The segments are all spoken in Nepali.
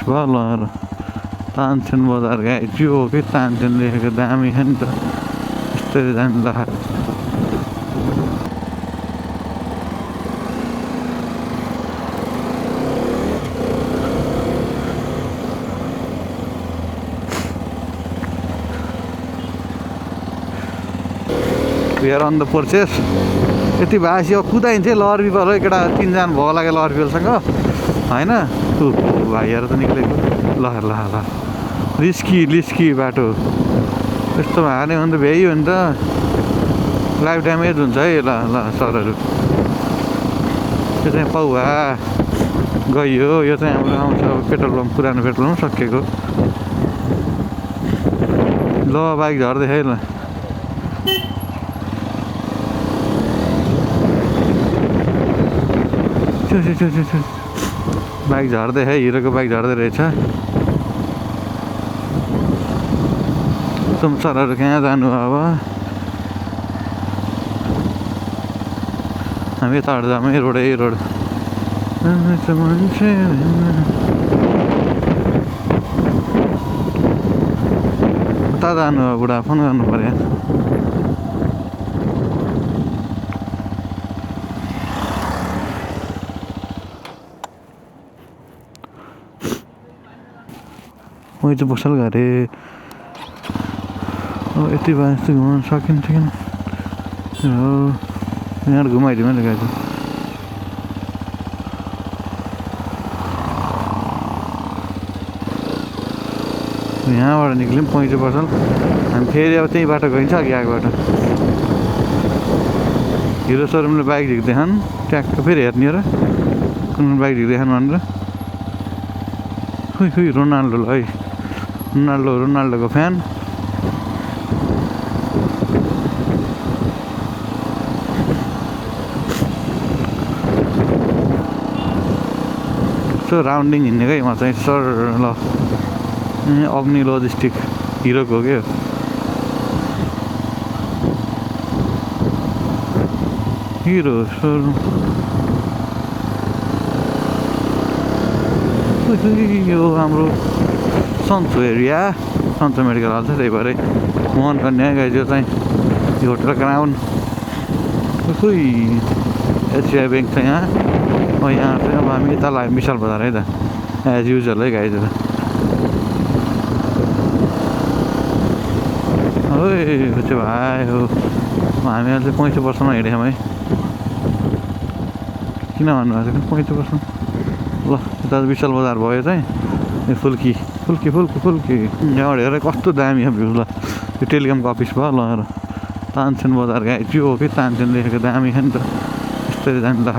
भयो ल तानसेन बजार गाइज यो हो कि तानसेन लेखेको दामी छ नि त यस्तै जानु ल We are on the purchase. यति भाषी अब कुदाइन्छ लहर पिपल हो केटा तिनजना भयो लाग्यो लहर पिपलसँग होइन भाइहरू त निक्लेको ल ल ल रिस्की बाटो यस्तो भयो भने अन्त भ्याइयो भने त लाइफ ड्यामेज हुन्छ है ल ल सरहरू त्यो चाहिँ पौवा गयो यो चाहिँ हाम्रो आउँछ पेट्रोल पम्प पुरानो पेट्रोल पम्प सकिएको ल बाइक झर्दै है ल बाइक झर्दै है हिरोको बाइक झर्दै रहेछ सरहरू कहाँ जानु अब हामी यताबाट जाऊँ है रोड मान्छे कता जानु अब बुढा फोन गर्नु पर्यो मैले चाहिँ पसल गरे यति भए जस्तो घुमाउनु सकिन्छ किन यहाँबाट घुमाइदिउँ मैले गाडी यहाँबाट निक्ल्यौँ पैँचो पसल हामी फेरि अब त्यही बाटो गइन्छ अघि आएको बाटो हिरो सोरुमले बाइक झिक्दैछन् ट्याक्क फेरि हेर्ने र कुन बाइक झिक्दैछन् भनेर खोइ रोनाल्डो ल है रोनाल्डोको फ्यान यसो राउन्डिङ हिँड्नेकै म चाहिँ सर ल अग्नि लोजिस्टिक हिरोको हो क्या हिरो यो हाम्रो सन्चो एरिया सन्चो मेडिकल हल छ त्यही भएर मोहन कन्या गाइज यो चाहिँ यो होटल क्राउन खोइ एसबिआई ब्याङ्क छ यहाँ यहाँ चाहिँ अब हामी यता लाग्यो विशाल बजार है त एज युजल है गाइज त्यो भाइ हो हामी अहिले 65% हिँडेछौँ है किन भन्नुभएको छ 65% ल यता विशाल बजार भयो चाहिँ फुल्की यहाँबाट हेरेर कस्तो दामी भ्यू ल यो टेलिकमको अफिस भयो ल तानसेन बजार गाई त्यो हो कि तानसेन लेखेको दामी छ नि त यस्तै जानु ल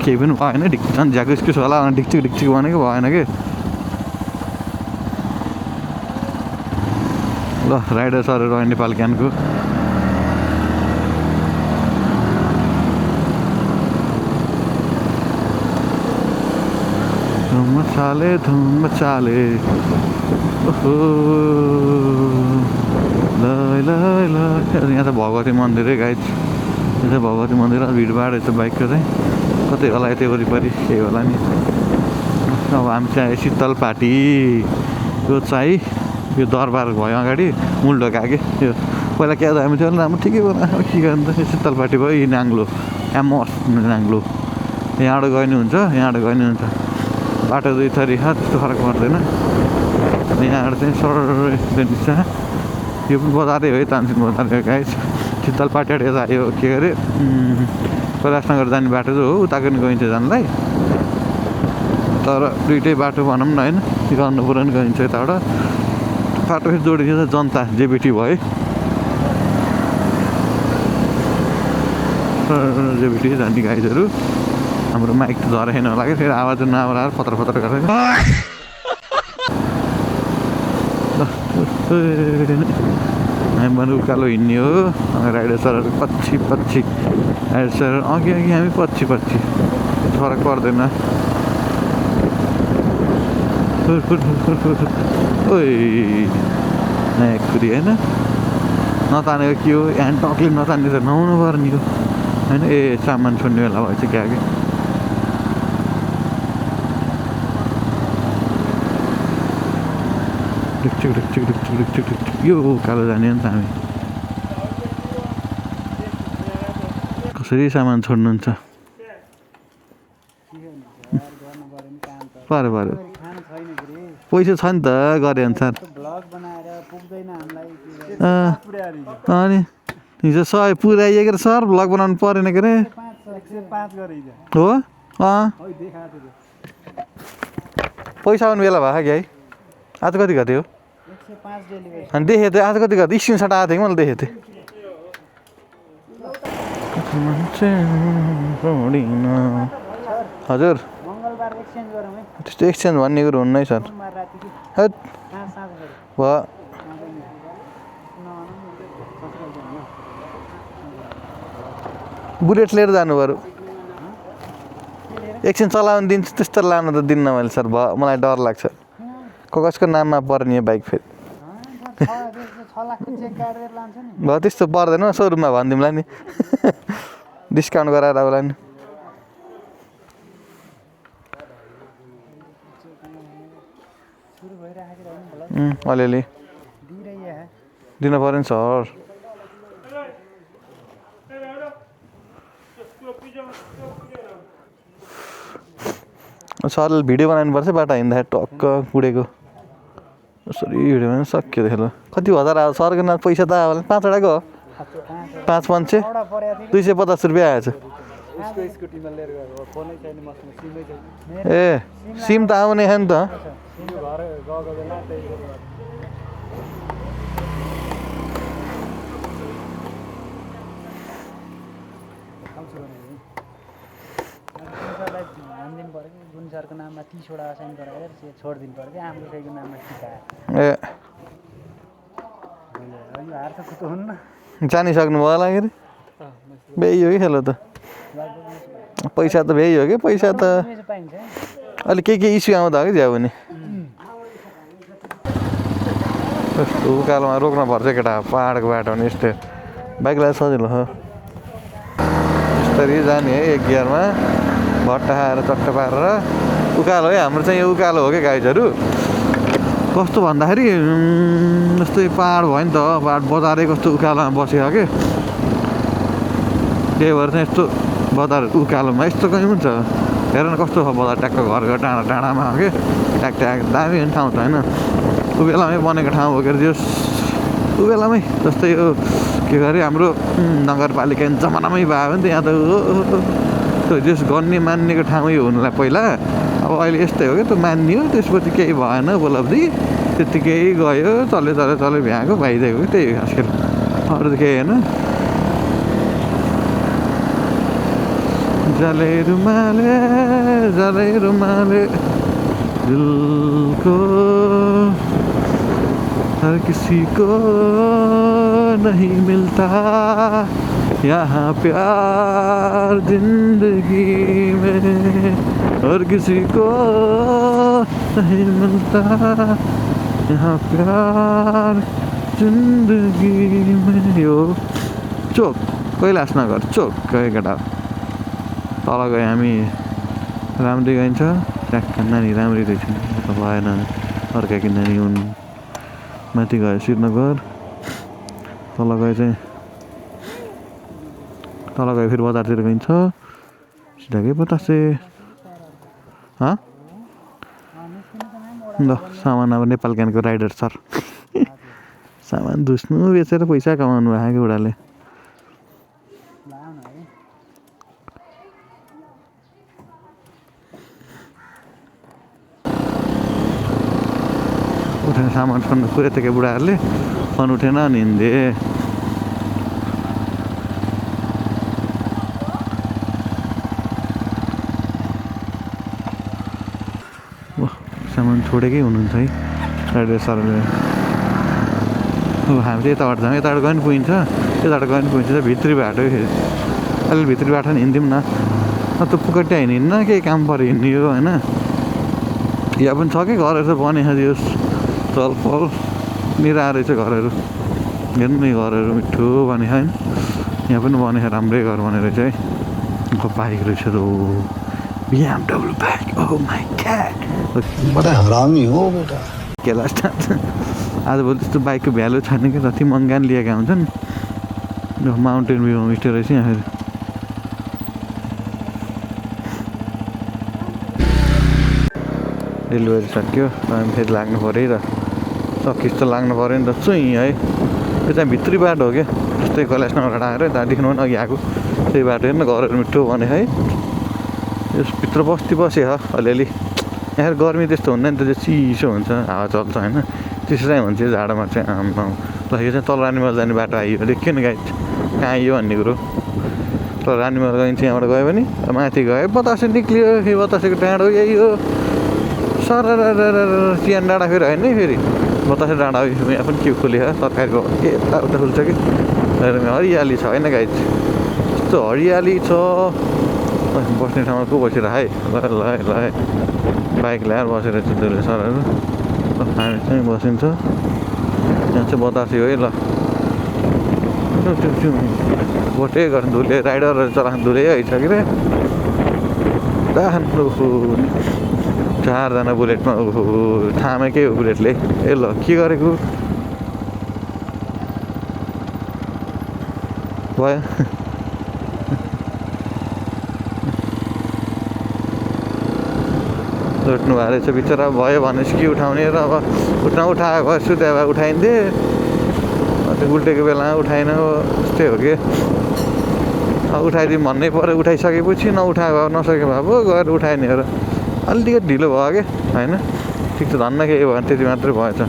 केही पनि भएन झन् झ्याको स्कुस होला ढिक्चिक भनेको भएन कि ल राइडर सरहरू अहिले नेपाल क्यानको धुम मचाले ओहो ल यहाँ त भगवती मन्दिरै गाइड यहाँ चाहिँ भगवती मन्दिर भिडभाड यस्तो बाइकको चाहिँ कतै होला यतै वरिपरि केही होला नि अब हामी चाहिँ शीतल पार्टी यो चाहिँ यो दरबार भयो अगाडि मुलढोका के यो पहिला क्या हामी थियो राम्रो ठिकै भयो के गर्नु त शीतल पार्टी भयो यी नाङ्लो एमस नाङ्लो यहाँबाट गइनु हुन्छ बाटो दुई थरी त्यस्तो फरक पर्दैन यहाँबाट चाहिँ सर दिन्छ यो पनि बजारै हो है तानसेन बजार गाइस शीतल पार्टी यता यो के अरे कैलाशनगर जाने बाटो चाहिँ हो उताको नि गइन्छ जानलाई तर दुइटै बाटो भनौँ न होइन अन्नपुरा नि गइन्छ यताबाट बाटो फेरि जोडिदिन्छ जनता जेबिटी भयो जेबिटी जाने गाइजहरू हाम्रो माइक त झरेन होला कि फेरि आवाज नआएर पत्र गरेर हामी उकालो हिँड्ने हो राइडर सरहरू पछि राइडर सर अघि हामी पछि फरक पर्दैन ओइ नयाँ कुरी होइन नतानेको के हो ह्यान्ड टकले नतान्ने त नहुनु पर्ने हो होइन ए सामान छोड्ने बेला भएछ क्या कि ढिक्चिक ढिक्चिक ढिक्चिक ढिक्चिक ढिक्चिक यो उकालो जाने हो नि त हामी कसरी सामान छोड्नुहुन्छ पऱ्यो पऱ्यो पैसा छ नि त गरे अनुसार अनि हिजो सय पुऱ्याइयो के सर भ्लग बनाउनु परेन के अरे हो पैसा आउनु बेला भयो कि है आज कति गर्थ्यो अनि देखेको थिएँ आज कति गर्थ्यो स्क्रिनसट आएको थियो कि मैले देखेको थिएँ हजुर त्यस्तो एक्सचेन्ज भन्ने कुरो हुन्न है सर भयो बुलेट लिएर जानु पऱ्यो एकछिन चलाउनु दिन्छु त्यस्तो लानु त दिन्न मैले सर भयो मलाई डर लाग्छ कसको नाममा पर्ने बाइक फेरि भयो त्यस्तो पर्दैन सोरुममा भनिदिउँला नि डिस्काउन्ट गराएर आउला नि अलिअलि दिन पऱ्यो नि सर सरले भिडियो बनाउनुपर्छ बाटो हिँड्दाखेरि टक्क कुडेको यसरी भिडियो बनाउनु सक्यो देखेर कति हजार आयो सरको नाम पैसा त आयो 5वटाको हो 5 500 250 रुपियाँ आएछ ए सिम त आउने नि त सरको नाममा 30वटा असाइन गराएर छोडिदिनु पर्यो हाम्रो कसैको नाममा टिकाएर ए यो हार त कुतो हुन्न जानिसक्नु भयो होला के अरे बेही हो कि खेलो त पैसा त बेही हो कि पैसा त अलि के इस्यु आउँदा हो कि ज्याउ नि यस्तो उकालोमा रोक्न पर्छ केटा पहाडको बाटो भने यस्तो बाइकलाई सजिलो हो यसरी जाने है एक गियरमा भट्टा खाएर चट्ट पारेर उकालो है हाम्रो चाहिँ यो उकालो हो क्या गाइजहरू कस्तो भन्दाखेरि जस्तै पहाड भयो नि त पहाड बजारै कस्तो उकालोमा बसेको के त्यही भएर चाहिँ यस्तो बजार उकालोमा यस्तो कहीँ हुन्छ हेर न कस्तो छ बजार ट्याक्क घरको टाढा टाढामा हो कि ट्याक ट्याक दामी हो नि ठाउँ त होइन उबेलामै बनेको ठाउँ हो के अरे उबेलामै जस्तै यो के गरे हाम्रो नगरपालिका जमानामै भयो भने त यहाँ त जस गर्ने मान्नेको ठाउँै हुनुलाई पहिला अब अहिले यस्तै हो क्या त्यो मान्ने हो त्यसपछि केही भएन उपलब्धि त्यत्तिकै गयो चल्यो भ्याएको भइदिएको त्यही हो खास गरी अरू त केही होइन जले रुमाले दिलको हर किसी को नहीं मिलता यहाँ प्यार जिंदगी में हर किसी को नहीं मिलता यहाँ प्यार जिंदगी में यो चोक कैलाश नगर चोक गए केटा तल गए हामी राम्रै गइन्छ ट्याक्क नानी राम्रै रहेछ भएन अर्काकी नानी हुन् माथि गयो श्रीनगर तल गए चाहिँ तल गयो फेरि बजारतिर गइन्छ सिधा गयो बतासे ल सामान अब नेपाल क्यानको राइडर सर सामान धुस्नु बेचेर पैसा कमाउनु भएको बुढाले उठेन सामान छोड्नु पुरै थियो बुढाहरूले फोन उठेन अनि हिँड्दे सामान छोडेकै हुनुहुन्छ है राइडर सरले हामी चाहिँ यताबाट जाउँ यताबाट गयो पनि पुगिन्छ यताबाट गयो पनि पुगिन्छ भित्री बाटो फेरि अलिक भित्री बाटो नि हिँड्दिउँ न त पुकट्या हिँड्न केही काम पऱ्यो हिँड्ने हो होइन यहाँ पनि छ कि घरहरू चाहिँ बनेको यो चलपल निरा रहेछ घरहरू हेर्नु नि घरहरू मिठो भने होइन यहाँ पनि बनेको राम्रै घर भनेर चाहिँ बाइक रहेछ त BMW बाइक ओ माई ग्याड बडा हरामी हो बेटा के लास्ट आजभोलि त्यस्तो बाइकको भ्यालु छैन कि जति महँगा नि लिएका हुन्छन् माउन्टेन भ्यू होमस्टे रहेछ यहाँ फेरि डेलिभरी सक्यो हामी फेरि लाग्नु पऱ्यो है त सकिस् त लाग्नु पऱ्यो नि त चुइँ है त्यो चाहिँ भित्री बाटो हो क्या जस्तै कैलाश नगरबाट आएर त्यहाँदेखि पनि अघि आएको त्यही बाटो हेर्न घरहरू मिठो भने है यसभित्र बस्ती बस्यो अलिअलि यहाँ गर्मी त्यस्तो हुँदैन नि त चिसो हुन्छ हावा चल्छ होइन चिसो चाहिँ हुन्छ जाडोमा चाहिँ आम्मा ल यो चाहिँ तल रानीमल जाने बाटो आइयो देखियो नि गाइड कहाँ आइयो भन्ने कुरो तल रानीमल गइन्छ यहाँबाट गयो भने माथि गयो बतासे निक्लियो फेरि बतासेको डाँडो यही हो सर चियान डाँडा फेरि होइन है फेरि बतासे डाँडा यहाँ पनि के खुल्यो सरकारीको यताउता खुल्छ कि हरियाली छ होइन गाइड यस्तो हरियाली छ बस्ने ठाउँमा को बसिरह है ल ल ल बाइक ल्याएर बसेर चाहिँ सरहरू हामी चाहिँ बसिन्छ यहाँ चाहिँ बतासे हो है ल भोटे गर्नु धुले राइडरहरू चलाउनु धुले है छ कि रे चारजना बुलेटमा थामै के हो बुलेटले ए ल के गरेको भयो लुट्नु भएको रहेछ बिचरा भयो भनेपछि कि उठाउने र अब उठाएको गर्छु त्यहाँ उठाइदिए त्यो उल्टेको बेलामा उठाएन त्यस्तै हो कि उठाइदिउँ भन्नै पऱ्यो उठाइसकेपछि नउठाएको भए नसके भए पो गएर उठाइने हो र अलिकति ढिलो भयो क्या होइन ठिक छ धन्न केही भयो भने त्यति मात्रै भएछ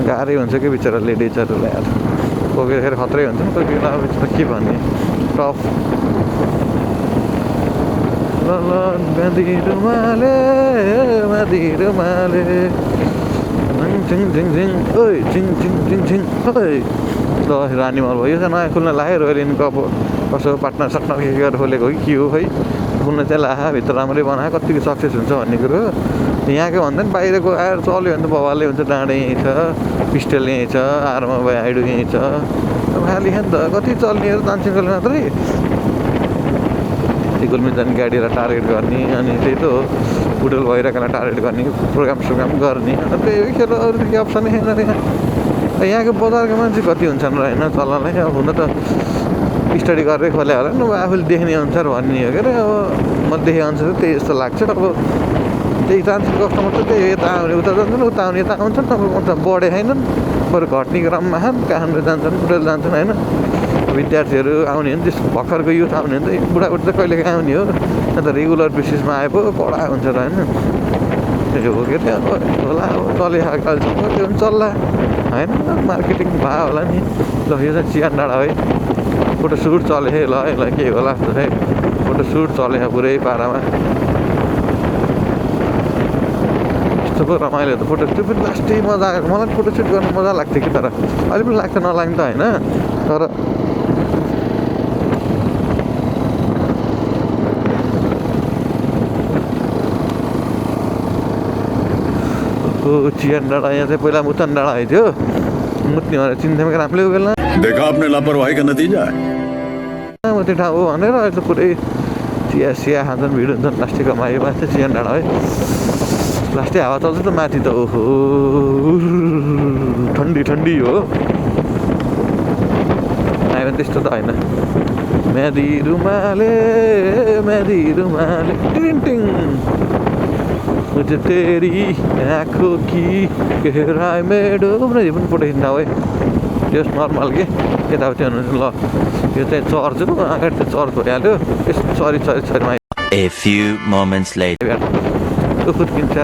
गाह्रै हुन्छ कि बिचरा लेडिजहरूलाई अब कोही बेला खत्रै हुन्छ नि कोही बेला बिचरा के भन्ने टफ रुमाले झिङ झिङ झिङ ओइ झिङ झिङ झिङ झिङ ओइ ल रानीमल भयो यो चाहिँ नयाँ खुल्न लाग्यो रोयल इनको कसो पार्टनर सार्टनर के गरेर खोलेको हो कि के हो खै खुल्न चाहिँ लाहा भित्र राम्रै बनायो कतिको सक्सेस हुन्छ भन्ने कुरो यहाँको भन्दा पनि बाहिरको आएर चल्यो भने त बवालै हुन्छ डाँडे यहीँ छ पिस्टल यहीँ छ आरमा भयो आइडो यहीँ छ खाली खान त कति चल्ने हो दानसिङले मात्रै गुल्मी जाने गाडीलाई टार्गेट गर्ने अनि त्यही त हो बुटल भइरहेकोलाई टार्गेट गर्ने प्रोग्राम गर्ने अन्त त्यही खेल अरू त केही अप्सनै छैन र यहाँको बजारको मान्छे कति हुन्छन् र होइन चल्नलाई अब हुन त स्टडी गरेरै खोले होला नि आफूले देख्ने अनुसार भन्ने हो क्या अब म देखेँ अनुसार त्यही जस्तो लाग्छ अब त्यही जान्छ कस्टमर त त्यही यता आउने उता जान्छन् उता आउने यता आउँछन् अब त बढे छैनन् बरु घट्ने क्रममा कहाँनिर जान्छन् बुटल जान्छन् होइन विद्यार्थीहरू आउने हो नि त्यस भर्खरको युथ आउने हो नि त बुढाबुढी त कहिले काहीँ आउने हो अन्त रेगुलर बेसिसमा आए पो कडा हुन्छ र होइन त्यो हो के अब होला अब चले खालको त्यो पनि चल्ला होइन मार्केटिङ भयो होला नि ल यो चाहिँ चियान डाँडा है फोटो सुट चले है ल है के होला जस्तो है फोटो सुट चले पुरै पारामा यस्तो पो रमाइलो त फोटो त्यो पनि लास्टै मजा आएको मलाई फोटो सुट गर्नु मजा लाग्थ्यो कि तर अहिले पनि लाग्छ नलाग्ने त होइन तर चियान डाँडा यहाँ चाहिँ पहिला मुतन डाँडा आइथ्यो मुत्ने भनेर चिन्थ्यौँ कि राम्रै बेला देखा आपने लापरवाही का नतीजा म त्यो ठाउँ हो भनेर अहिले त पुरै चिया सिया खान्छन् भिड हुन्छन् लास्टै कमायो माथि चियान डाँडा है लास्टै हावा चल्छ त माथि त ओहो ठन्डी हो आयो भने त्यस्तो त होइन म्यादी रुमाले टिङ मुझे तेरी आँखों की गहराई में डुब्ने यो पनि फोटो खिच्न है त्यो नर्मल के यताउति हुनुहुन्छ ल यो चाहिँ चर्च हो अगाडि त चर्च भइहाल्यो sorry A few moments later किन्छ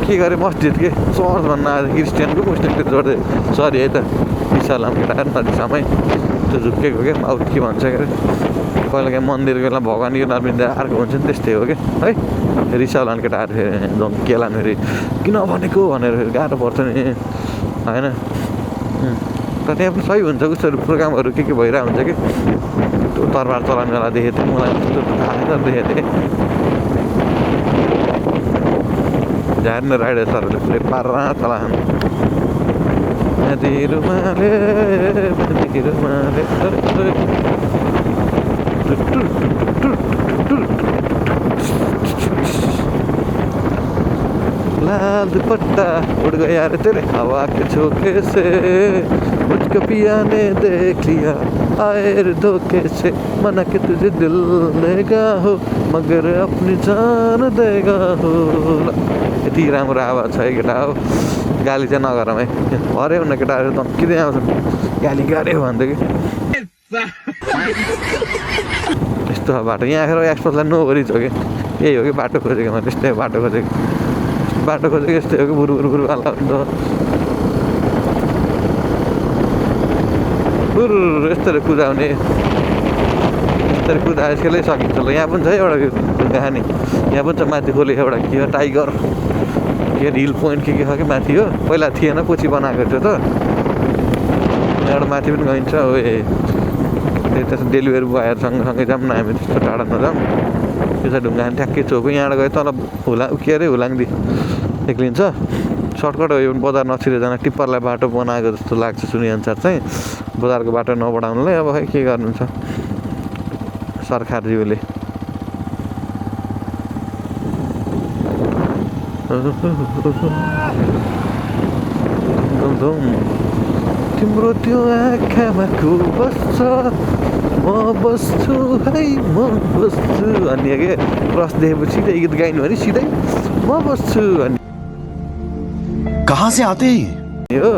के गरे मस्जिद के चर्च भन्न आएर क्रिस्चियनको मुस्लिमको जोड्दै सरी है त इसालाम केटा नदिसामै त्यो झुक्केको क्या अब के भन्छ के अरे कहिले काहीँ मन्दिरको बेला भगवान्को नर्मिँदा अर्को हुन्छ नि त्यस्तै हो क्या है रिसाउलान केटाहरू फेरि केलान फेरि किन भनेको भनेर फेरि गाह्रो पर्छ नि होइन तर त्यहाँ पनि सही हुन्छ उसहरू प्रोग्रामहरू के भइरहेको हुन्छ कि त्यो तरबार चलाउने बेला देखेको थिएँ मलाई त्यस्तो थाहा छैन देखेको थिएँ झार्ने राइडर सरहरूले पुरै पारा चलाएन मेहदी रुमाले मेहदी रुमाले लाल दुपट्टा उड़ गया रे तेरे हवा के झोंके से मुझको पिया ने देख लिया आए रे धोखे से मना के तुझे दिल देगा हो मगर अपनी जान देगा हो यति राम्रो आवाज छ है केटा हो गाली चाहिँ नगरौँ है हरे हुन केटाहरू धम्किँदै आउँछन् गाली गऱ्यो भन्दै कि यस्तो बाटो यहाँ आएर एक्सपोजलाई नोगरी छ कि यही हो कि बाटो खोजेको मैले यस्तै बाटो खोजेको यस्तै हो कि बुरु वाला हुन्छ यस्तोहरू कुदाउने यस्तोहरू कुदाएर खेलै सकिन्छ ल यहाँ पनि छ एउटा कहानी यहाँ पनि छ माथि खोले एउटा के हो टाइगर के हिल पोइन्ट के छ कि माथि हो पहिला थिएन पछि बनाएको थियो त एउटा माथि पनि गइन्छ हो त्यही त्यसो डेलिभरी बोयहरू सँगसँगै जाऊँ न हामी त्यस्तो टाढा नजाऊँ त्यसो ढुङ्गा ठ्याक्कै चोको यहाँबाट गयो तल के अरे हुलाङ्दी एक्लिन्छ सर्टकट हो यो बजार नछिरेजना टिप्परलाई बाटो बनाएको जस्तो लाग्छ सुनेअनुसार चाहिँ बजारको बाटो नबढाउनुलाई अब खै के गर्नुहुन्छ सरकारज्यूले तिम्रो त्यो आँखामा को बस्छ म बस्छु है म बस्छु अनि के क्रस देखेपछि सिधै गीत गाइनु भने सिधै म बस्छु अनि कहाँ से आते हो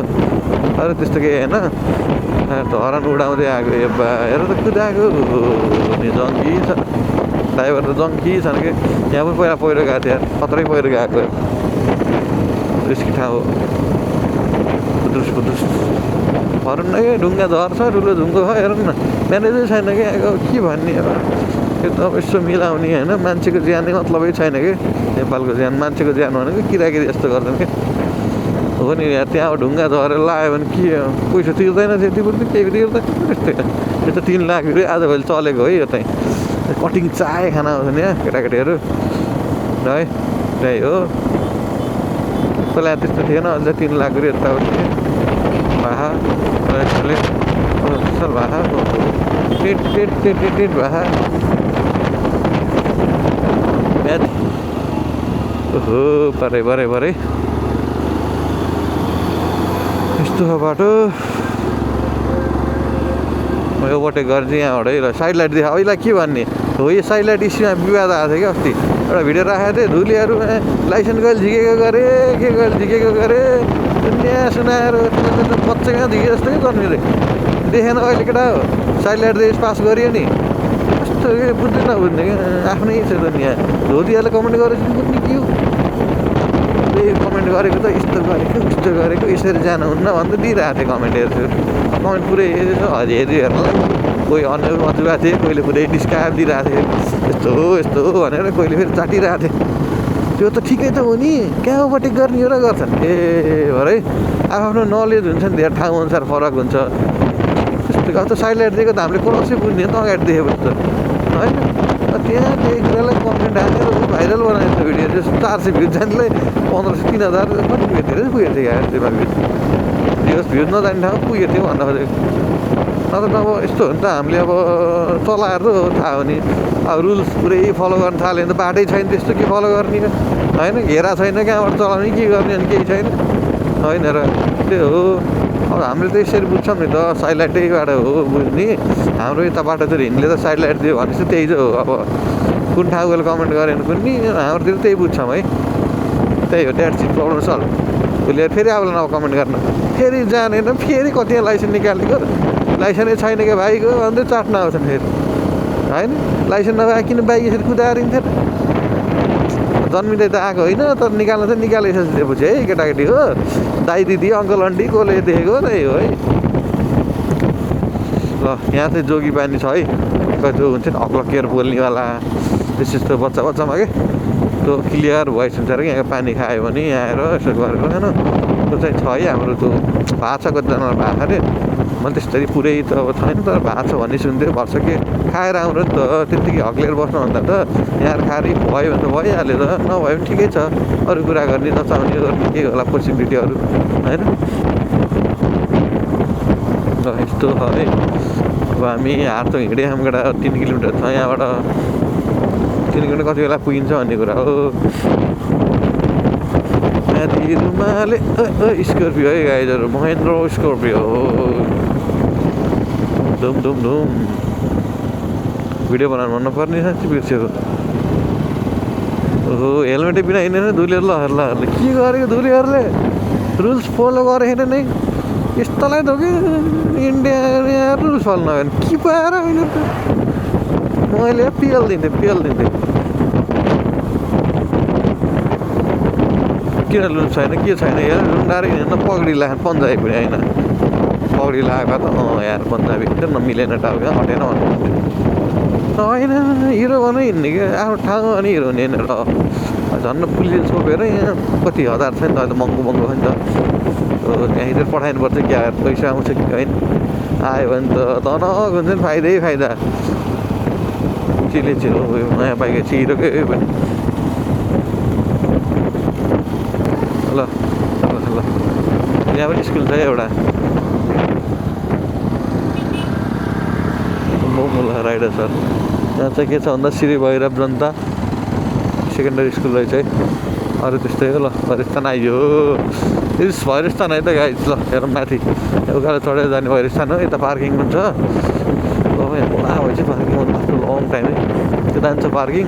अरू त्यस्तो केही होइन हरन उडाउँदै आएको हेर त कुदाएको जङ्गी छ ड्राइभर त जङ्गी छन् कि यहाँ पनि पहिरो गएको थियो खत्रै पहिरो गएको रिस्की ठाउँ हो पुदुस हरन न क्या ढुङ्गा झर्छ ठुलो ढुङ्गो छ हेर न म्यानेजै छैन कि के भन्ने अब त्यो त अब यसो मिलाउने होइन मान्छेको ज्यानै मतलबै छैन कि नेपालको ज्यान मान्छेको ज्यान भनेको किराकिरी यस्तो गर्छन् कि हो नि यहाँ त्यहाँ ढुङ्गा झरेर लगायो भने के पैसा तिर्दैन त्यति पनि केही तिर्दैन त्यस्तै यो त 3 लाख आजभोलि चलेको है यो चाहिँ कटिङ चाय खाना आउँछ नि यहाँ केटाकेटीहरू है त्यही हो पहिला त्यस्तो थिएन अझ 3 लाख यताउति भाहा भाहा टेट भाहा ओहो परे यस्तो बाटो म ओभरटेक गरेँ यहाँबाट है साइड लाइट देखा अहिले के भन्ने हो यो साइड लाइट इस्युमा विवाद आएको थियो कि अस्ति एउटा भिडियो राखेको थिएँ धुलीहरू लाइसेन्स कहिले झिकेको गरे के कहिले झिकेको गरे दुनियाँ सुनाएर बच्चा कहाँ झिके जस्तो कि गर्नु रे देखेन अहिले केटा हो साइड लाइट देश पास गरियो नि यस्तो बुझ्दै नबुझ्ने क्या आफ्नै छ दुनियाँ धोतीहरूले कमेन्ट गरेपछि बुझ्ने के हो कमेन्ट गरेको त यस्तो गरेको यसरी जानुहुन्न भन्दै दिइरहेको थिएँ कमेन्ट हेर्छु कमेन्ट पुरै हेरिहरूलाई कोही अन्य अजुवा थिए कोहीले पुरै डिस्काएर दिइरहेको थिएँ यस्तो हो भनेर कोहीले फेरि चाटिरहेको थिएँ त्यो त ठिकै त हो नि कहाँ ओभरटेक गर्ने एउटा गर्छन् ए भरे आफ्नो नलेज हुन्छ नि धेरै ठाउँ अनुसार फरक हुन्छ त्यस्तो अब त साइड लाइट दिएको त हामीले कसै बुझ्ने त अगाडि देखेपछि त होइन त्यहाँ देखेरलाई कमेन्ट हालेर भाइरल बनाएको छ भिडियो त्यो 400 भ्युज जानेलाई 1500 3000 कति पुगेको धेरै पुगेको थियो यार त्यसमा भ्युज नजाने ठाउँ पुगेको थियो भन्दा खोजेको नत्र त अब यस्तो हो नि त हामीले अब चलाएर त थाहा हो नि अब रुल्स पुरै फलो गर्न थाल्यो भने त बाटै छैन त्यस्तो के फलो गर्ने होइन घेरा छैन कहाँबाट चलाउने के गर्ने अनि केही छैन होइन र त्यो हो अब हामीले त यसरी बुझ्छौँ नि त साइड लाइटैबाट हो बुझ्ने हाम्रो यता बाटो चाहिँ हिँड्ने त साइड लाइट दियो भनेपछि त्यही चाहिँ हो अब कुन ठाउँ गएर कमेन्ट गरेन कुनै हाम्रोतिर त्यही बुझ्छौँ है त्यही हो द्याट्स इट प्रब्लम सल्भ उसले फेरि आउला अब कमेन्ट गर्न फेरि जानेन फेरि कति लाइसेन्स निकालेको लाइसेन्सै छैन क्या भाइको अन्त चाट्न आउँछन् फेरि होइन लाइसेन्स नभए किन बाइक यसरी कुदाएर हिँड्थेन जन्मिँदै त आएको होइन तर निकाल्न चाहिँ निकालिसकेपछि है केटाकेटी हो दाइ दिदी अङ्कल आन्टी कसले देखेको त्यही हो है ल यहाँ चाहिँ जोगी बानी छ है जो हुन्छ नि अक्लकेर बोल्नेवाला त्यस्तो बच्चामा के त्यो क्लियर भोइस हुन्छ अरे यहाँको पानी खायो भने यहाँ आएर यसो गरेको होइन त्यो चाहिँ छ है हाम्रो त्यो भएको छ कतिजनालाई भएको अरे मैले त्यस्तरी पुरै त अब छैन तर भएको छ भन्ने सुन्थ्यो भर्छ के खाएर आउनु नि त त्यत्तिकै हक्लिएर बस्नुभन्दा त यहाँ खाएर भयो भने त भइहाल्यो त नभए पनि ठिकै छ अरू कुरा गर्ने नचाउने गर्ने के होला पोसिबिलिटीहरू होइन यस्तो छ है। अब हामी हाट हिँडेँ हामीबाट 3 किलोमिटर छ यहाँबाट 3 किलोमिटर कति बेला पुगिन्छ भन्ने कुरा हो। रुमाले स्कर्पियो है गाइजहरू, महेन्द्र स्कर्पियो धुम धुम धुम। भिडियो बनाउनु भन्नुपर्ने साँच्चै बिर्सेको। ओहो हेलमेटै बिना हिँडेन धुलीहरूले के गरेको धुलीहरूले रुल्स फलो गरेन नै यस्तोलाई त कि इन्डिया रुल्स फलो नगर्ने के पाएर मैले पिएल दिन्थेँ किन रुल्स छैन के छैन हेर रुन्डाएर हिँड्न पगडी लाग्यो पन्जाबी पनि होइन पगडी लगाएको त यार पन्जाबी नमिलेन टाउको हटेन भन्नु होइन हिरो भनौँ हिँड्ने कि आफ्नो ठाउँमा अनि हिरो हुने र झन् पुलिस छोपेर यहाँ कति हजार छ नि त अहिले महँगो छ नि त त्यहाँतिर पठाइनुपर्छ क्या पैसा आउँछ कि होइन आयो भने त तनक हुन्छ नि फाइदै फाइदा चिले छिरो नयाँ बाइक छिरोकै पनि ल ल ल यहाँ पनि स्कुल छ एउटा मोमोला राइडर सर यहाँ चाहिँ के छ भन्दा श्री भैरव जनता सेकेन्डरी स्कुल रहेछ है। अरू त्यस्तै हो। ल भैरस्थान आइयो भैरस्थान है त गाइज। ल हेरौँ माथि उकालो चढेर जाने भैरस्थान हो। यता पार्किङ पनि छ। पुरा भएछ पार्किङ आफ्नो लङ टाइम है त्यो जान्छ पार्किङ।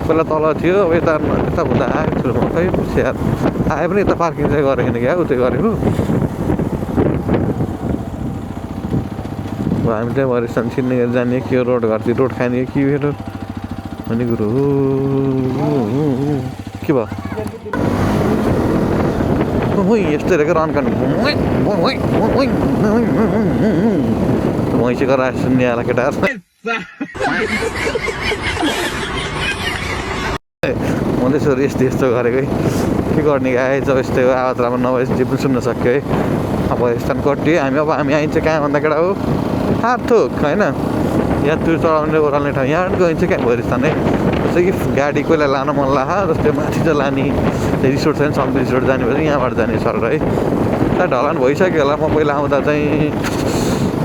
पहिला तल थियो अब यता हुँदा आएको छु म खै स्याहार आए पनि यता पार्किङ चाहिँ गरेको क्या उतै गरेको। हामी चाहिँ भैरस्थान छिर्ने जाने के रोड घरतिर रोड खाने के भेट्यो भन्ने कुरो हो। के भयो यस्तै रहेको रन गर्ने भैँसी गराएर सुन्ने आला केटाहरू म त्यसो यस्तो गरेको है के गर्ने गाई जब यस्तै हो आवाज राम्रो नभए जे पनि सुन्न सक्यो है। अब भैरस्थान कटियो हामी आइन्छ कहाँ भन्दा केटा हो हातथोक होइन यात्रु चढाउने ओह्राल्ने ठाउँ यहाँ गइन्छ क्या भैरस्थान है। जस्तै कि गाडी कोहीलाई लान मन लाग्छ जस्तै माथि चाहिँ लाने रिसोर्ट छ नि सम्पी रिसोर्ट जाने भएर यहाँबाट जाने सर है। ढलान भइसक्यो होला म पहिला आउँदा चाहिँ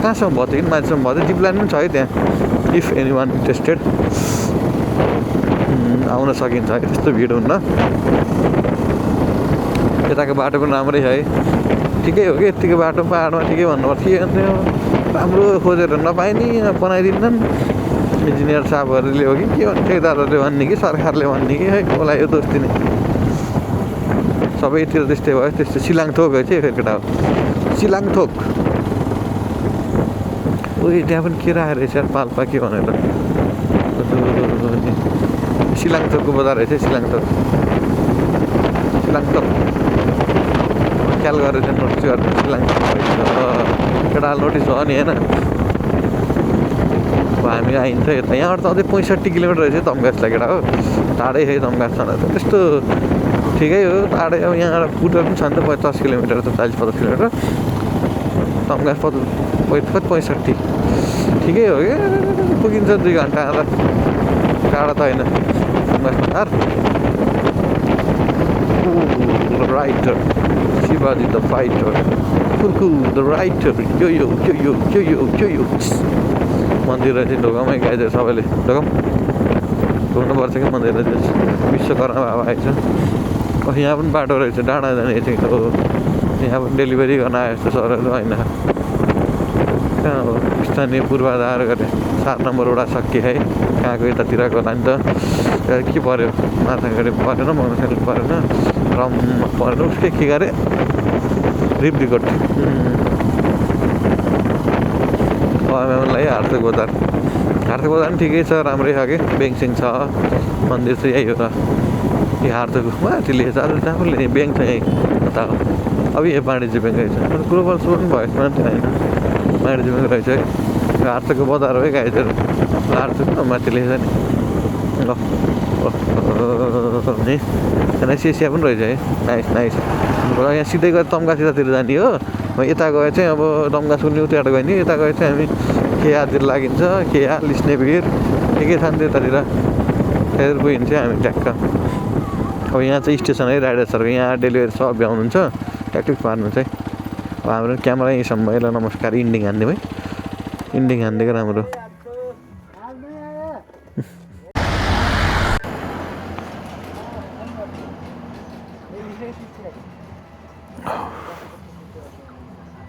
कहाँसम्म भयो कि माथिसम्म भयो जिपलाइन पनि छ है त्यहाँ इफ एनी वान इन्ट्रेस्टेड आउन सकिन्छ है त्यस्तो भिड हुन्न। यताको बाटो पनि राम्रै है ठिकै हो कि यत्तिको बाटो पाहाडमा ठिकै भन्नुपर्छ के राम्रो खोजेर नपाइने बनाइदिन्छन् इन्जिनियर साहबहरूले हो कि के भन्छ ठेकेदारहरूले भन्ने कि सरकारले भन्ने कि है कसलाई यो दोष दिने सबैतिर त्यस्तै भयो। त्यस्तो सिलाङथोक है चाहिँ केटा हो सिलाङथोक। उयो त्यहाँ पनि के राखेको रहेछ पाल्पा के भनेर सिलाङथोकको बजार रहेछ सिलाङथोक ख्याल गरेर चाहिँ नोटिस गरेर सिलाङथोक केटा नोटिस भयो नि होइन। अब हामी आइन्छ यता यहाँबाट त अझै 65 किलोमिटर रहेछ तम्घासलाई केटा हो टाढै है तम्घाससँग त त्यस्तो ठिकै हो टाढै। अब यहाँबाट पुटर पनि छ नि त 50 किलोमिटर त 40-50 किलोमिटर तम्घास 65 ठिकै हो कि पुगिन्छ 2 घन्टा टाढा त होइन Tamghas writer Shivaji the fighter कुर्कु द राइटर यो मन्दिर रहेछ ढोकामै गाइदियो सबैले ढोकाम घुम्नुपर्छ कि मन्दिर रहेछ विश्वकर्मा बाबा आएछ। यहाँ पनि बाटो रहेछ डाँडा जाने चाहिँ हो यहाँ पनि डेलिभरी गर्न आयो जस्तो सरहरू होइन कहाँ हो स्थानीय पूर्वाधार गरे 7 नम्बर वडा सकिए है कहाँको यतातिरको होला नि त के पऱ्यो माथाघारी परेन मोटरसाइकल परेन रम परेन उसकै के गरे रिप्लिकोट हार्दिक बजार पनि ठिकै छ राम्रै छ कि ब्याङ्कसिङ छ मन्दिर चाहिँ यही हो त यो हार्दिक माथि लिएछ आज जहाँ पनि ब्याङ्क छ यहीँ उता हो। अब यहाँ वाणिज्य ब्याङ्क रहेछ ग्लोबल स्टोर पनि भएको छैन त्यो होइन वाणिज्य ब्याङ्क रहेछ है हार्दिकको बजार हो है गाइजहरू हार्दिक माथि लिएछ नि ल एसिया पनि रहेछ है नाइस यहाँ सिधै गएर तम्घा सिधातिर जाने हो यता गए चाहिँ अब तम्घा सुन्ने उताबाट गयो नि यता गए चाहिँ हामी केआरतिर लागिन्छ केआर लिस्नेभिर के छ नि त्यतातिर त्यहाँतिर पुगिन्छ हामी ट्याक्क। अब यहाँ चाहिँ स्टेसन है राइडर्सहरूको यहाँ डेलिभरी सब भ्याउनुहुन्छ ट्याक्टिक पार्नु चाहिँ हाम्रो क्यामेरा यहीँसम्म ल नमस्कार इन्डिङ हानिदिउँ है इन्डिङ हानिदिएको राम्रो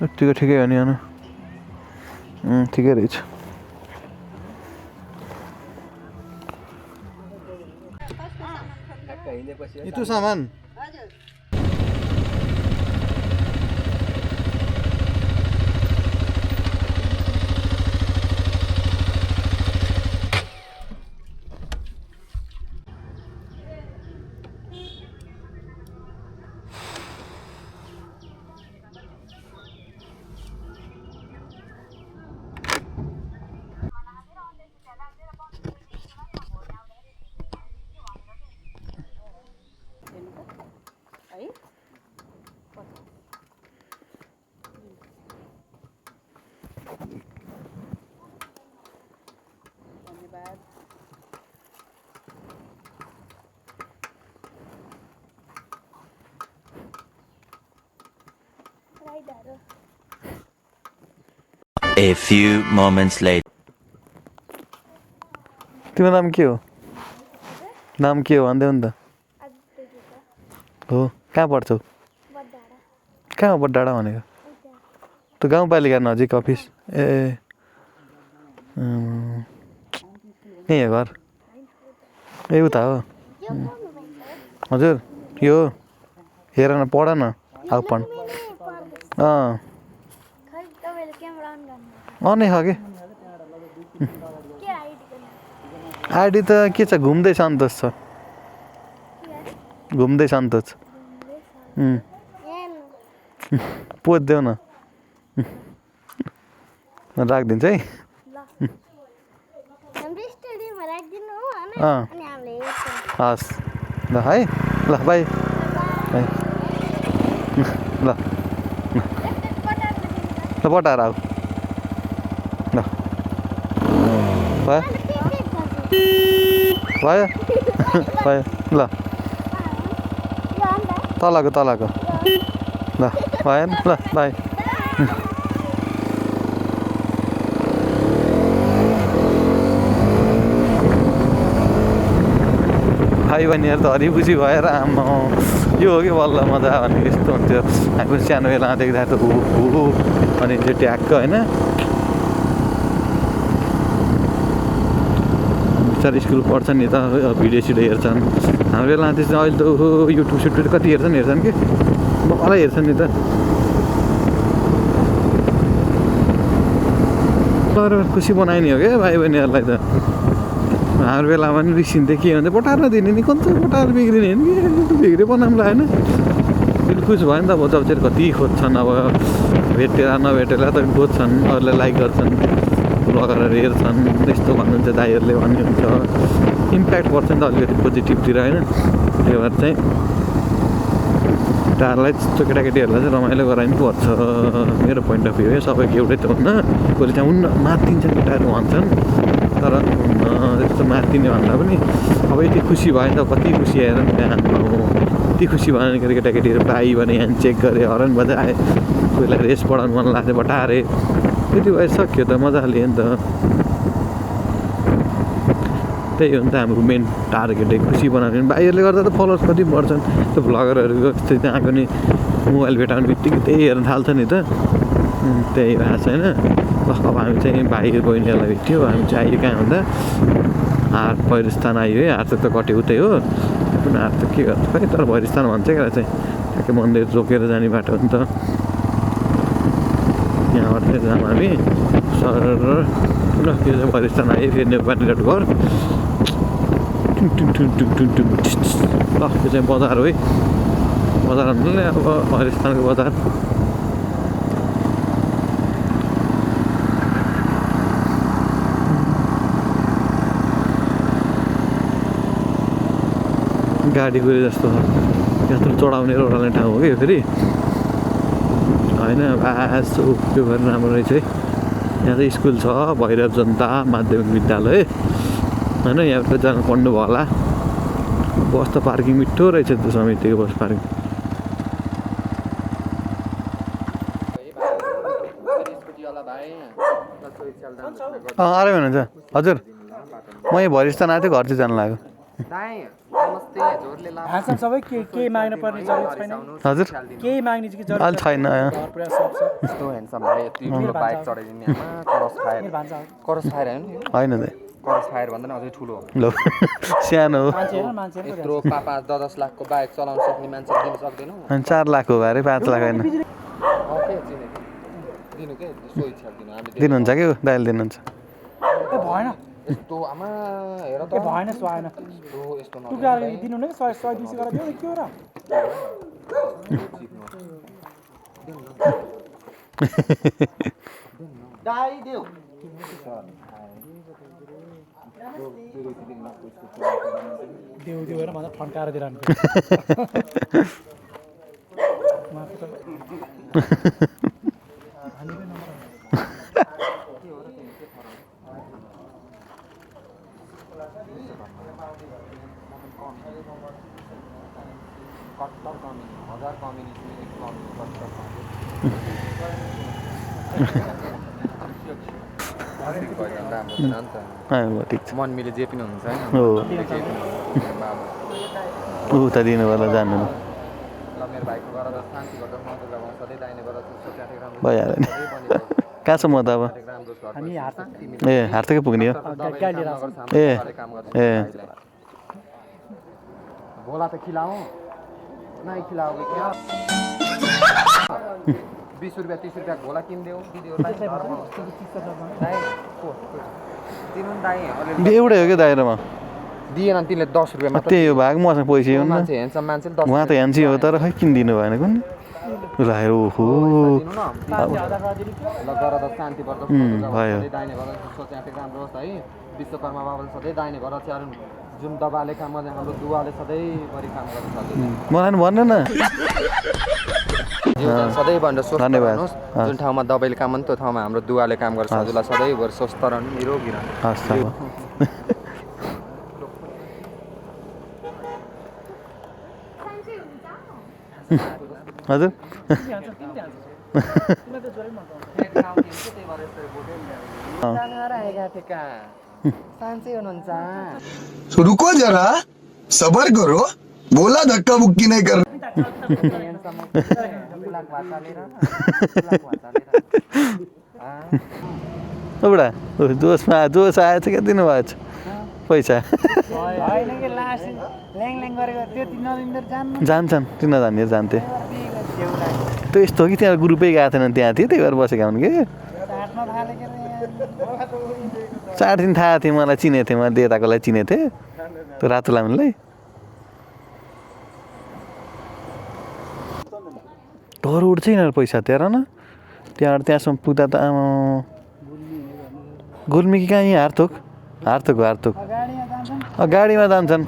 यत्तिको ठिकै हो नि अनु ठिकै रहेछ यत्रो सामान A few moments later. तिम्रो नाम के हो नाम के हो भन्दै हो नि त हो कहाँ पढ्छौ कहाँ हो बडाडा भनेको त्यो गाउँपालिका नजिक अफिस ए यही हो घर ए उता हो हजुर यो हेर न पढ न आउ पढ नै हो कि आइडी त के छ घुम्दै सन्तोष छ घुम्दै सन्तोष पोज्देऊ न राखिदिन्छ है हस् ल है ल बाई ल ल पठाएर आऊ ल भयो भयो भयो ल तलको ल भयो ल बाई भाइ बहिनीहरू त हरिखुसी भएर आमा यो हो कि बल्ल मजा भने यस्तो हुन्थ्यो हामी सानो बेलामा देख्दा त हो अनि त्यो ट्याक्क होइन बिस्तारै स्कुल पढ्छन् नि त भिडियो सिडियो हेर्छन् हाम्रो बेलामा त्यस्तो अहिले त ओहो युट्युब सुट्युब कति हेर्छन् कि मलाई हेर्छन् नि त खुसी बनाइने हो क्या भाइ बहिनीहरूलाई त हाम्रो बेलामा पनि रिसिन्थ्यो के भन्दा पठाएर दिने नि कस्तो पठाएर बिग्रिने नि बिग्रे बनाउँला होइन फेरि खुसी भयो नि त अब जबतिर कति खोज्छन् अब भेटेर नभेटेर त खोज्छन् अरूले लाइक गर्छन् ब्लगरहरू हेर्छन् त्यस्तो भन्नुहुन्छ दाइहरूले भन्नुहुन्छ इम्प्याक्ट पर्छ नि त अलिकति पोजिटिभतिर होइन त्यही भएर चाहिँ टाढालाई त्यस्तो केटाकेटीहरूलाई चाहिँ रमाइलो गराइनु पर्छ मेरो पोइन्ट अफ भ्यू है सबैको एउटै त हुन्न कसले चाहिँ हुन्न मातिन्छन् केटाहरू भन्छन् तर त्यस्तो मातिने भन्दा पनि अब यति खुसी भयो नि त कति खुसी आएर यति खुसी भयो भने केटाकेटीहरू पाइ भने ह्यान्ड चेक गरेँ हरन बजाएँ कोहीलाई रेस पढाउनु मन लाग्थ्यो बटारे त्यति भइसक्यो त मजाले नि त त्यही हो नि त हाम्रो मेन टार्गेट खुसी बनाउने भाइहरूले गर्दा त फलोवर्स कति बढ्छन् त्यो भ्लगरहरूको त्यस्तै त्यहाँ पनि मोबाइल भेटाउने बित्तिकै त्यही हेर्न थाल्छ नि त त्यही भएको छैन अब हामी चाहिँ भाइ बहिनीहरूलाई भेट्यो हामी चाहिँ आइयो कहाँ भन्दा हाट भैरस्थान आयो है हाट त कट्यो उतै हो पनि हाट त के गर्छ खै तर भैरस्थान भन्छ क्या चाहिँ ठ्याक्कै मन्दिर रोकेर जाने बाटो हो नि त यहाँबाट चाहिँ जाऊँ हामी सर ल यो चाहिँ भैरस्थान आयो फेरि नेपाली घर ल यो चाहिँ बजार हो है बजार भन्नाले अब भैरस्थानको बजार गाडी गयो जस्तो छ यत्रो चढाउने रोडाउने ठाउँ हो कि यो फेरि होइन यस्तो उयो गरेर राम्रो रहेछ है यहाँ चाहिँ स्कुल छ भैरव जनता माध्यमिक विद्यालय होइन यहाँ जानु पढ्नु भयो होला बस त पार्किङ मिठो रहेछ त्यो समितिको बस पार्किङ आरामै हुनुहुन्छ हजुर म यहाँ भरि जस्तो आएको थिएँ घर चाहिँ जानु लाग्यो हाँसम सबै केही माग्नु पर्ने जरुरत छैन हजुर केही माग्ने चाहिँ जरुरत अहिले छैन घर पुरा सब छ यस्तो ह्यान्डसम भाइ यति ठुलो बाइक चढाइदिने आमा करस फायर भान्सा करस फायर होइन नि होइन त करस फायर भन्दा पनि अझै ठुलो ल सानो हो मान्छे हेर मान्छे हेर यत्रो 5-10 लाखको बाइक चलाउन सक्ने मान्छे दिन सक्दैनौ अनि 4 लाख हो अरे 5 लाख होइन ओके चिनेको दिनु के सो इच्छा दिनु हामीले दिनुहुन्छ कि दाइले दिनुहुन्छ ए भएन यस्तो आमा हेर त ए भएन सुहाएन यस्तो यस्तो न टुक्रा दिनु न 100 200 गरेर दिउ के हो र दाइ देऊ देउ देउ हेर भन्दा ठन्काएर दिइरहनु ठिक छ मन मिले जे पनि हुन्छ हैन हो जे पनि ऊ त दिनु होला जान्नु ल मेरो भाइको गर त शान्ति गर्दा म त लगाउँ सधैँ दाइने गर सोच्याटे राम्रो भइहाल्यो नि कहाँ छ म त अब राम्रो छ हामी हात ए हार्तकै पुग्ने हो गाई लिएर आउँछ ए काम गर्छ ए भोला त खिलाऊ नाइ खिलाओगे क्या 20 रुपैयाँ 30 रुपैयाँ भोला किनिदेऊ दिदीहरूलाई दाइ दिनु नि दाइ अलि एउटै हो कि दाइरोमा दिएन तिमीले 10 रुपैयाँ मात्र त्यही हो भाग मसँग पैसा हो नि मान्छे ह्यान्डसम मान्छेले 10 उहाँ त ह्यान्सी हो तर खै किन दिनु भएन कुन लाएर ओहो दिनु न ल गर त शान्ति पर्छ भयो दाइने गर सोच्याटे राम्रो होस् है विश्वकर्मा बाबाले सधैँ दाइने गर चाहिँ जुन दबाले काम गर्ने हाम्रो दुवाले सधैँभरि काम गर्न सक्छ मलाई नि भन्नु न सधैँ भनेर स्वस्थ धन्यवाद। रहनुहोस् जुन ठाउँमा दबाईले काम गर्छ त्यो ठाउँमा हाम्रो दुवाले काम गर्छ हजुरलाई सधैँभरि स्वस्थ रहनु निरोगी रहनु हस् त अब। हजुर साँच्चै हुनुहुन्छ रुको जरा सबर करो बोला धक्का मुक्की नहीं कर बुढा जोसमा जोस आएछ क्या दिनुभएको छ पैसा होइन कि लास्ट ल्याङ ल्याङ गरेको त्यो नदिँदो जान्नु जान्छन् किन जाने जान्थे त्यो यस्तो हो कि त्यहाँ ग्रुपै गएको थिएन त्यहाँ थियो त्यही भएर बसेका हुन् कि ढाँट्न थालेको चार दिन थाहा थियो मलाई चिनेको थिएँ मैले देताकोलाई चिनेको थिएँ त्यो रातो लामिनलाई डर उठ्छ यिनीहरू पैसा त्यहाँ न त्यहाँबाट त्यहाँसम्म पुग्दा त आमा गुल्मी कि कहाँ यहाँ हार्तोक हार्तोक हो हार्तोक गाडीमा जान्छन् गाडीमा जान्छन्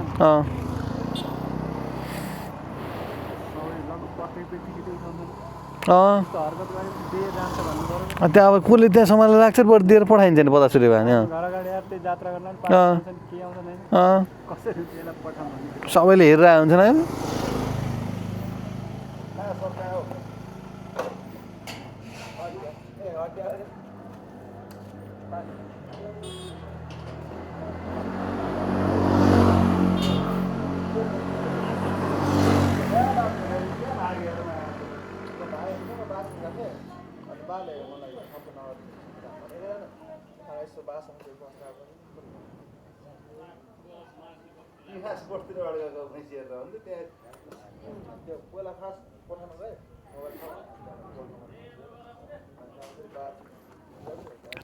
त्यहाँ अब कसले त्यहाँ सामान लाग्छ बरु दिएर पठाइन्छ नि 50 रुपियाँ भने घर अगाडि यार त्यही जात्रा गर्न पनि पाउँछन् के आउँदैन कसरी त्यसलाई पठाउनु सबैले हेरेर हुन्छन् होइन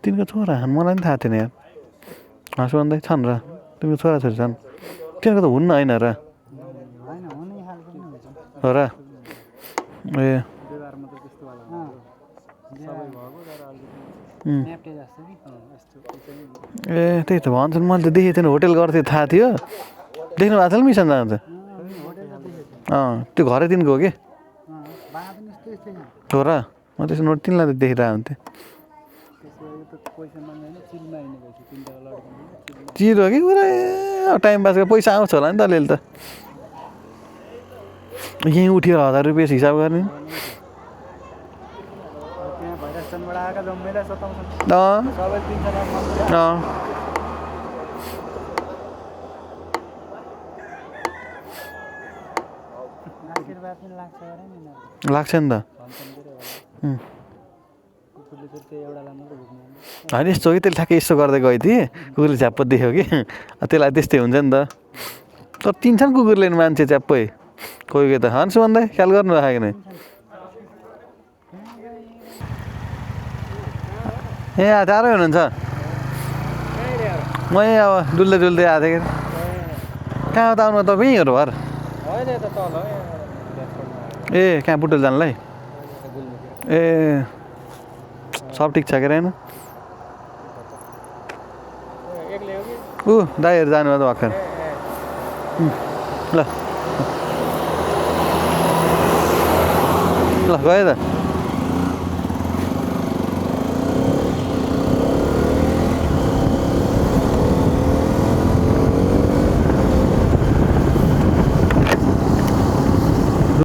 तिनको छोरा मलाई पनि थाहा थिएन यार हाँसु भन्दै छन् र तिम्रो छोराछोरी छन् तिनीहरूको त हुन्न होइन र होइन हुने खालको पनि हुन्छ हो र ए व्यवहारमा त त्यस्तो वाला सबै भएको तर अलिकति न्याप्टे जस्तो कि यस्तो ए त्यही त भन्छन् मैले त देखेको थिएन होटेल गर्थेँ थाहा थियो देख्नु भएको छ मिसन जान्छ त्यो घरै दिनको हो कि बाँधा पनि यस्तो यस्तै छ हो र म त्यसो नोट तिनलाई त देखिरहेको हुन्थेँ त्यसको त पैसा माग्दैन चिलमा हिँडेको छु तिनवटा लड्का चिर हो कि पुरा टाइम पासको पैसा आउँछ होला नि त अलिअलि त यहीँ उठेर 1000 रुपियाँ हिसाब गर्ने त्यहाँ भैरसनबाट यहाँका जम्मैलाई सताउँछन् अँ सबै 3 लाख मात्रै अँ आशीर्वाद पनि लाग्छ अरे नि लाग्छ नि त भन्छन् के रे उम्। कुकुरले चाहिँ त्यो एउटालाई मात्रै भुक्ने होइन यस्तो हो कि त्यसले ठ्याक्कै यस्तो गर्दै गयो थिएँ कुकुरले झ्याप्प देख्यो कि त्यसलाई त्यस्तै हुन्छ नि त तर चिन्छन् कुकुरले नि मान्छे च्याप्पै कोही कोही त हन्स भन्दा ख्याल गर्नु राखेको नि ए टाढै हुनुहुन्छ म यहीँ अब डुल्दै डुल्दै आएको थिएँ कि कहाँ त आउनु तपाईँहरू भएर होइन यता तल ए कहाँ बुटोल जानलाई ए सब ठिक छ के रहेन एक्लै हो कि ऊ दाइहरू जानुभयो त भर्खर ल ल गयो त